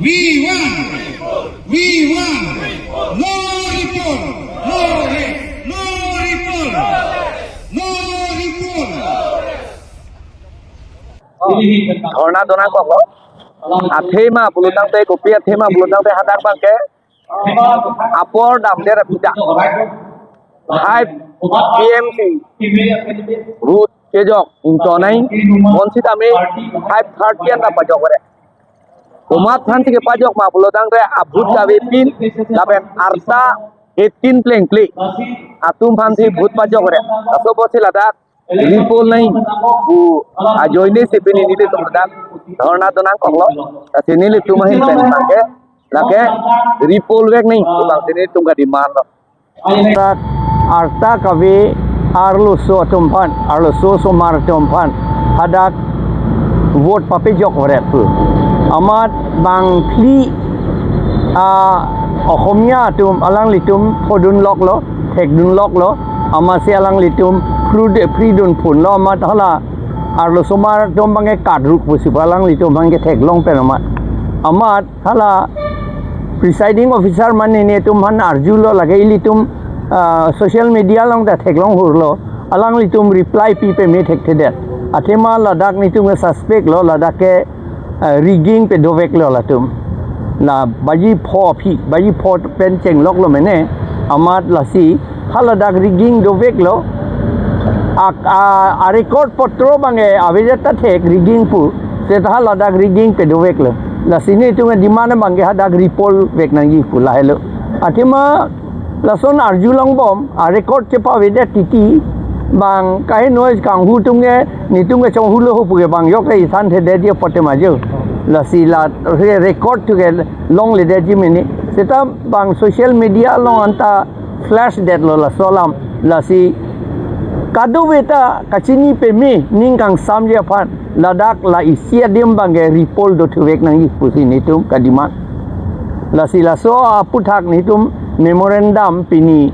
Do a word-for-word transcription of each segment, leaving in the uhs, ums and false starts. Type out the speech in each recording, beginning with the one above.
We want, we want, no reform, no rest, no reform, no reform. Dhorna donangkoklo. Athema pulotangte, kopi athema pulotangte hadak abangke apor damdet aphi ta five T M C vote kejok ingtonai, bonsitame five thirty anta pajok ore. Komat aphansi kepajok ma pulotangte a-vote kavepin lapen arta eighteen plengple atum aphansi vote pajok ore. Laso apotsi ladak repoll nangji pu ajoine si pini nelitum ladak dhorna donangkoklo. Lasi nelitum ahin pen abangke lake repoll vek nangji pu abangsi nelitum ka-demand lo. Hadak arta kave arloso atum aphan, arloso osomar atum aphan hadak vote papejok ore pu. Amat bang phli, ah, Ohomia atum alanglitum phodunloklo, thekdunloklo, amatsi alanglitum phrude-, phridun phunlo, amat hala arloso osomar atum abangke kadruk pusi pu alanglitum abangke theklong pen amat. Amat hala presiding officer mane netum aphan arjulo, lake ilitum, ah, social media along ta theklong hurlo, alanglitum reply pi peme thekthedet. Athema ladak netum ke suspect lo, ladak ke, ah, rigging pedoveklo latum. La baji pho aphi, baji pho pen chengloklo mene, amat lasi haladak rigging doveklo. A, a, a-record potro abangke avedet ta thek rigging pu, seta haladak rigging pedoveklo. Lasi netum ke-demand abangke hadak repoll vek nangji pu lahelo. Athema lason arjulongbom, a-record chepavedet titi, bang kaheno kanghu atum ke, netum ke chonghulo ho pu ke bang yok ke ithanthe detji apot tema jo. Lasi la re-, record atum ke longledetji mene. Seta bang social media along anta flash detlo laso alam. Lasi kadokave ta kachini peme ning kangsamji aphan ladak la isi adim abangke repoll dothuvek nangji pusi netum ka-demand. Lasi laso aphuthak netum memorandum pini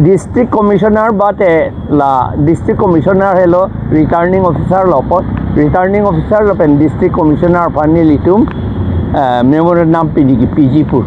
District Commissioner bate la District Commissioner helo, Returning Officer lo apot, Returning Officer lapen District Commissioner aphan nelitum, eh, memorandum pini kepiji pu.